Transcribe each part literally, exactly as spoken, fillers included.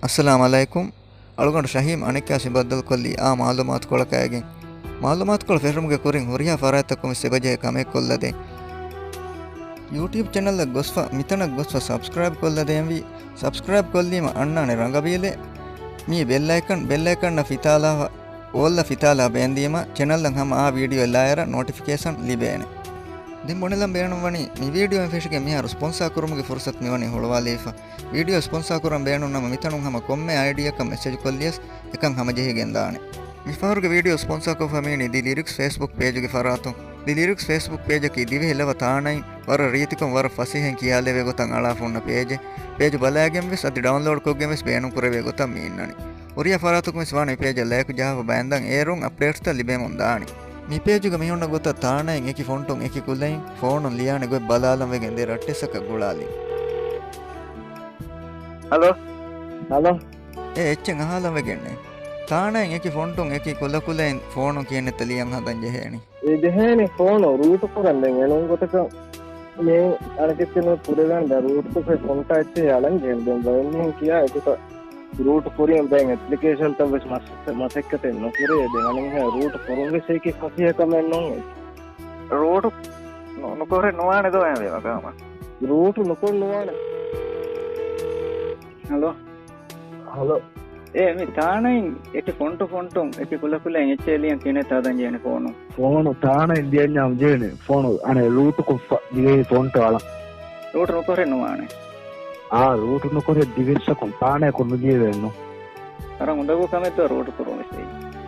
އައްސަލާމް ޢަލައިކުމް. އަޅުގަނޑު ޝަހީމް އަނެއްކާ ސިބައްދަލުކޮށްލީ އާ މަޢުލޫމާތުކޮޅަކާއިގެން. މަޢުލޫމާތުކޮޅު ފެށުމުގެ ކުރިން ހުރިހާ ފަރާތްތަކުން ވެސް އެބަޖެހޭ ކަމެއް ކޮށްލަދޭ. ޔޫޓިއުބް ޗެނަލަށް ގޮސްފަ، މިތަނަށް ގޮސްފަ ސަބްސްކްރައިބް ކޮށްލަދޭންވީ. ސަބްސްކްރައިބް ކޮށްލީމަ އަންނާނެ ރަނގަބީލެއް. މީ ބެލް އައިކަން، ބެލް އައިކަންއަށް ފިތާލާފަ، އޯލްއަށް ފިތާލާ ބޭންދީމަ، ޗެނަލަށް ހަމަ އާ ވީޑިއޯ ލާއިރަށް ނޯޓިފިކޭޝަން ލިބޭނެ. ދެން ބުނެލަން ބޭނުންވަނީ، މި ވީޑިއޯއިން ފެށިގެން މިހާރު ސްޕޮންސާ ކުރުމުގެ ފުރުސަތު މިވަނީ ހުޅުވާލައިފަ. ވީޑިއޯ ސްޕޮންސާ ކުރަން ބޭނުން ނަމަ، މިތަނުން ހަމަ ކޮންމެ އައިޑީއަކަށް މެސެޖް ކޮށްލިޔަސް އެކަން ހަމަޖެހިގެން ދާނެ. މިފަހަރުގެ ވީޑިއޯ ސްޕޮންސާކޮށްފަ މީނީ ދި ލިރިކްސް ފޭސްބުކް ޕޭޖުގެ ފަރާތުން. ދި ލިރިކްސް ފޭސްބުކް ޕޭޖަކީ ދިވެހި ލަވަ ތާނައިން ވަރަށް ރީތިކޮށް ވަރަށް ފަސޭހައިން ކިޔާލެވޭ ގޮތަށް އަޅާފަ ހުންނަ ޕޭޖެއް. ޕޭޖު ބަލާގެން ވެސް އަދި ޑައުންލޯޑް ކޮށްގެން ވެސް ބޭނުން ކުރެވޭ ގޮތަށް މި އިންނަނީ. ހުރިހާ ފަރާތަކުން ވެސް ވާނެ މި ޕޭޖަށް ލައިކު ޖަހާފަ ބައިންދަން އޭރުން އަޕްޑޭޓްސްތައް ލިބެމުން ދާނީ. މި ޕޭޖުގަ މިހުންނަ ގޮތަށް ތާނައިން އެކި ފޮންޓުން އެކި ކުލައިން ފޯނުން ލިޔާނެ ގޮތް ބަލާލަން ވެގެން ދެ ރައްޓެއްސަކަށް ގުޅާލި. ހަލޯ. ހަލޯ. އޭ އެއްޗެއް އަހާލަން ވެގެންނޭ. ތާނައިން އެކި ފޮންޓުން އެކި ކުލަކުލައިން ފޯނުން ކިހިނެއްތަ ލިޔަން ހަދަން ޖެހޭނީ؟ އެ ޖެހޭނެ ފޯނު ރޫޓު ކުރަން ދެން އެނޫން ގޮތަކަށް މި އަނެކެއްޗެއް ކުރެވޭނެ ދެން ރޫޓު ކޮށްފައި ފޮންޓާ އެއްޗެއް އަޅަން ޖެހޭނެ. ދެން ބައެއް މީހުން ކިޔާ އެގޮތަށް ރޫޓު ކުރިއަށް ދެން އެޕްލިކޭޝަންތައް ވެސް މަސައްކަތެއް ނުކުރޭ. ދެން އަނެއްހާ ރޫޓު ކުރުން ވެސް އެކި ފަސޭހަ ކަމެއް ނޫން. ރޫޓު ނު-، ނުކުރެ ނުވާނެ ދޯ އެ ވަގާމަ. ރޫޓު ނުކޮށް ނުވާނެ. ހަލޯ. ހަލޯ. އޭ މި ތާނައިން އެކި ފޮންޓު ފޮންޓުން އެކި ކުލަކުލައިން އެއްޗެއް ލިޔަން ކިހިނެއްތަ ހަދަން ޖެހޭނެ ފޯނު؟ ފޯނު ތާނައިން ލިޔަންޏާ ޖެހޭނެ ފޯނު އަނެއް ރޫޓު ކޮށްފަ ދިވެހި ފޮންޓު އަޅަން. ރޫޓު ނުކުރެ ނުވާނެ. އާ، ރޫޓު ނުކުރެ ދިވެއްސަކުން ތާނައަކުން ނުޖެހެވޭނު. ވަރަށް އުނދަގޫ ކަމެއްތޯ ރޫޓު ކުރުން ވެސް.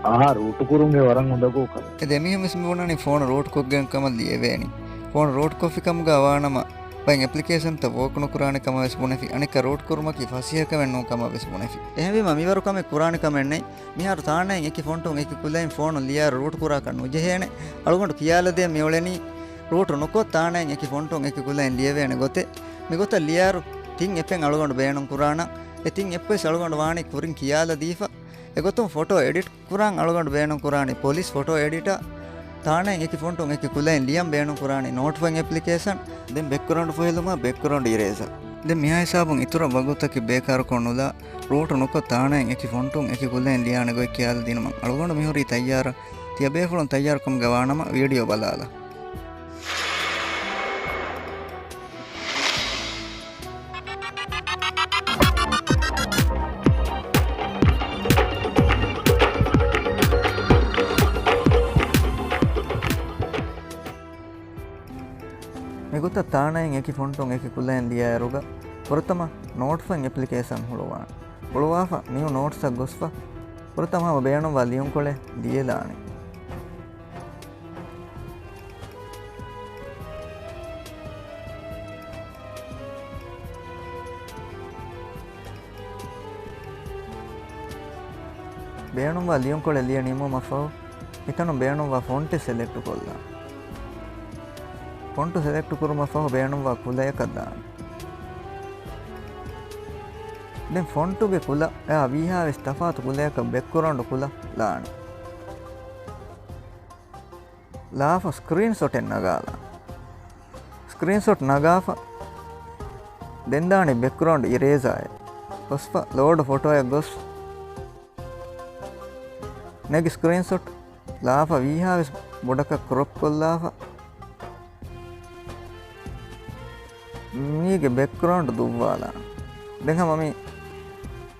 އާ، ރޫޓު ކުރުން އެ ވަރަށް އުނދަގޫ ކަމެއް. އެ ދެމީހުން ވެސް މި ބުނަނީ ފޯނު ރޫޓް ކޮށްގެން ކަމަށް ލިޔެވޭނީ. ފޯނު ރޫޓް ކޮށްފި ކަމުގަ ވާނަމަ، ބައެއް އެޕްލިކޭޝަންތައް ވޯކް ނުކުރާނެ ކަމަށް ވެސް ބުނެފި. އަނެއްކާ ރޫޓް ކުރުމަކީ ފަސޭހަ ކަމެއް ނޫން ކަމަށް ވެސް ބުނެފި. އެހެންވީމަ މިވަރު ކަމެއް ކުރާނެ ކަމެއް ނެތް. މިހާރު ތާނައިން އެކި ފޮންޓުން އެކި ކުލައިން ފޯނު ލިޔާ ރޫޓް ކުރާކަށް ނުޖެހޭނެ. އަޅުގަނޑު ކިޔާލަދޭ މިއުޅެނީ ރޫޓު ނުކޮށް ތާނައިން އެކި ފޮންޓުން އެކި ކުލައިން ލިޔެވޭނެ ގޮތެއް. މިގޮތަށް ލިޔާއިރު ތިން އެޕެއް އަޅުގަނޑު ބޭނުން ކުރާނަން. އެ ތިން އެޕް ވެސް އަޅުގަނޑު ވާނީ ކުރިން ކިޔާލަދީފަ. އެގޮތުން ފޮޓޯ އެޑިޓް ކުރާން އަޅުގަނޑު ބޭނުން ކުރާނީ ޕޮލިސް ފޮޓޯ އެޑިޓާ. ތާނައިން އެކި ފޮންޓުން އެކި ކުލައިން ލިޔަން ބޭނުން ކުރާނީ ނޯޓްފަން އެޕްލިކޭޝަން. ދެން ބެކްގްރައުންޑް ފޮހެލުމާ ބެކްގްރައުންޑް އިރޭޒާ. ދެން މިހާ ހިސާބުން އިތުރަށް ވަގުތަކީ ބޭކާރުކޮށް ނުލާ، ރޫޓު ނުކޮށް ތާނައިން އެކި ފޮންޓުން އެކި ކުލައިން ލިޔާނެ ގޮތް ކިޔާލަދިނުމަށް އަޅުގަނޑު މިހުރީ ތައްޔާރަށް. ތިޔަބޭފުޅުން ތައްޔާރުކަމުގަ ވާނަމަ ވީޑިއޯ ބަލާލަ. މިގޮތަށް ތާނައިން އެކި ފޮންޓުން އެކި ކުލައިން ލިޔާއިރުގަ ފުރަތަމަ ނޯޓްފަން އެޕްލިކޭޝަން ހުޅުވާނެ. ހުޅުވާފަ ނިއު ނޯޓްސްއަށް ގޮސްފަ ފުރަތަމަ ހަމަ ބޭނުންވާ ލިޔުންކޮޅެއް ލިޔެލާނެ. ބޭނުންވާ ލިޔުންކޮޅެއް ލިޔެ ނިމުމަށްފަހު، މިތަނުން ބޭނުންވާ ފޮންޓެއް ސެލެކްޓު ކޮށްލާނެ. ފޮންޓު ސެލެކްޓު ކުރުމަށްފަހު ބޭނުންވާ ކުލަޔަކަށް ދާނެ. ދެން ފޮންޓުގެ ކުލަ އެއާ ވީހާވެސް ތަފާތު ކުލަޔަކަށް ބެކްގްރައުންޑް ކުލަ ލާނެ. ލާފަ ސްކްރީންޝޮޓެއް ނަގާލާނެ. ސްކްރީންޝޮޓް ނަގާފަ ދެން ދާނީ ބެކްގްރައުންޑް އިރޭޒާއެއް. ގޮސްފަ ލޯޑް ފޮޓޯއަށް ގޮސް ނެގި ސްކްރީންޝޮޓް ލާފަ ވީހާވެސް ބޮޑަކަށް ކްރޮޕް ކޮށްލާފަ މީގެ ބެކްގްރައުންޑް ދުއްވާލާނެ. ދެން ހަމަ މި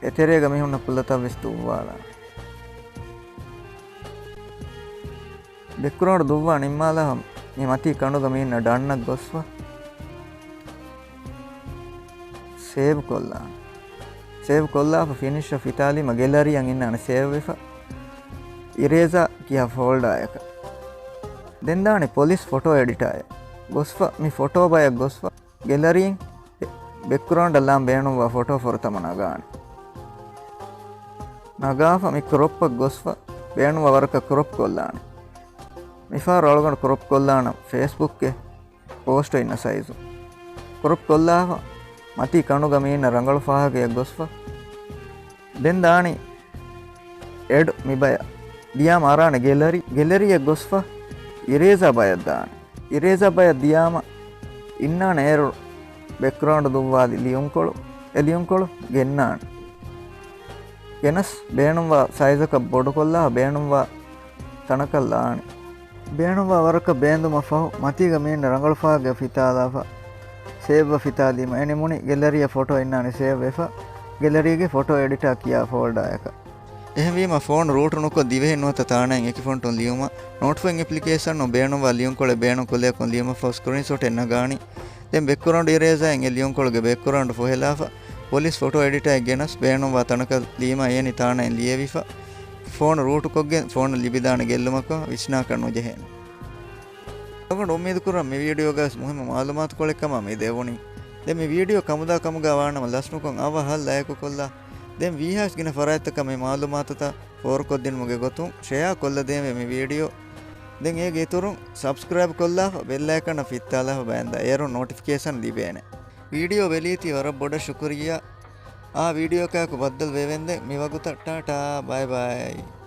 އެތެރޭގަ މި ހުންނަ ކުލަތައް ވެސް ދުއްވާލާނެ. ބެކްގްރައުންޑް ދުއްވާ ނިންމާލާފަ މި މަތީ ކަނޑުގަ މި އިންނަ ޑަންއަށް ގޮސްފަ ސޭވް ކޮށްލާނެ. ސޭވް ކޮށްލާފަ ފިނިޝްއަށް ފިތާލީމަ ގެލަރީއަށް އިންނާނެ ސޭވްވެފަ އިރޭޒާ ކިޔާ ފޯލްޑާއަކަށް. ދެން ދާނެ ޕޮލިސް ފޮޓޯ އެޑިޓާއަށް ގޮސްފަ މި ފޮޓޯ ބަޔަށް ގޮސްފަ ގެލަރީން ބެކްގްރައުންޑަށް ލާން ބޭނުންވާ ފޮޓޯ ފުރަތަމަ ނަގާނެ. ނަގާފަ މި ކްރޮޕްއަށް ގޮސްފަ ބޭނުންވާ ވަރަކަށް ކްރޮޕް ކޮށްލާނެ. މިފަހަރު އަޅުގަނޑު ކްރޮޕް ކޮށްލާނަން ފޭސްބުކްގެ ޕޯސްޓު އިންނަ ސައިޒު. ކްރޮޕް ކޮށްލާފަ މަތީ ކަނޑުގަ މި އިންނަ ރަނގަޅު ފާހަގައަށް ގޮސްފަ ދެން ދާނީ އެޑް މި ބަޔަށް. ދިޔާމަ އަރާނެ ގެލަރީ، ގެލަރީއަށް ގޮސްފަ އިރޭޒާ ބަޔަށް ދާނެ. އިރޭޒާ ބަޔަށް ދިޔާމަ އިންނާނެ އޭރު ބެކްގްރައުންޑް ދުއްވާލި ލިޔުންކޮޅު، އެ ލިޔުންކޮޅު ގެންނާނެ. ގެނަސް ބޭނުންވާ ސައިޒަކަށް ބޮޑުކޮށްލާ ބޭނުންވާ ތަނަކަށް ލާނީ. ބޭނުންވާ ވަރަކަށް ބޭންދުމަށް ފަހު މަތީގަ މީންނަ ރަނގަޅުފަހަށް ފިތާލާފަ، ސޭވްއަށް ފިތާލީމަ އެ ނިމުނީ ގެލަރީއަށް ފޮޓޯ އިންނާނެ ސޭވްވެފަ، ގެލަރީގެ ފޮޓޯ އެޑިޓާ ކިޔާ ފޯލްޑާއަކަށް. އެހެންވީމަ ފޯނު ރޫޓު ނުކޮށް ދިވެހިން ނުވަތަ ތާނައިން އެކި ފޮންޓުން ލިޔުމަށް ނޯޓްފުއިން އެޕްލިކޭޝަނުން ބޭނުންވާ ލިޔުންކޮޅެއް ބޭނުންކުރިއަކުން ލިޔުމަށްފަހު ސްކްރީންޝޮޓެއް ނަގާނީ. ދެން ބެކްގްރައުންޑް އިރޭޒާއިން އެ ލިޔުންކޮޅުގެ ބެކްގްރައުންޑް ފޮހެލާފަ، ޕޮލިޝް ފޮޓޯ އެޑިޓާއެއް ގެނަސް ބޭނުންވާ ތަނަކަށް ލީމަ އޭނި ތާނައިން ލިޔެވިފަ، ފޯނު ރޫޓުކޮށްގެން ފޯނަށް ލިބިދާނެ ގެއްލުމަކަށް ވިސްނާކަށް ނުޖެހޭނެ. އަޅުގަނޑު އުއްމީދުކުރަން މި ވީޑިއޯގަވެސް މުހިއްމު މައުލޫމާތުކޮޅެއްކަމަށް މި ދެވުނީ. ދެން މި ވީޑިއޯ ކަމުދާ ކަމުގަ ވާނަމަ ލަސްނުކޮށް އަވަހަށް ލައިކުކޮށްލާ. ދެން ވީހާވެސް ގިނަ ފަރާތްތަކަށް މި މައުލޫމާތުތައް ފޯރުކޮށްދިނުމުގެ ގޮތުން ޝެއާ ކޮށްލަދޭންވެ މި ވީޑިއޯ. ދެން އޭގެ އިތުރުން ސަބްސްކްރައިބް ކޮށްލާފަ ބެލް އައިކަނަށް ފިއްތާލާފަ ބައިންދާ އޭރުން ނޯޓިފިކޭޝަން ލިބޭނެ. ވީޑިއޯ ބެލީތީ ވަރަށް ބޮޑަށް ޝުކުރިއްޔާ. އާ ވީޑިއޯއަކާއެކު ބައްދަލުވެވެންދެން މިވަގުތަށް ޓާޓާ ބައި ބައި.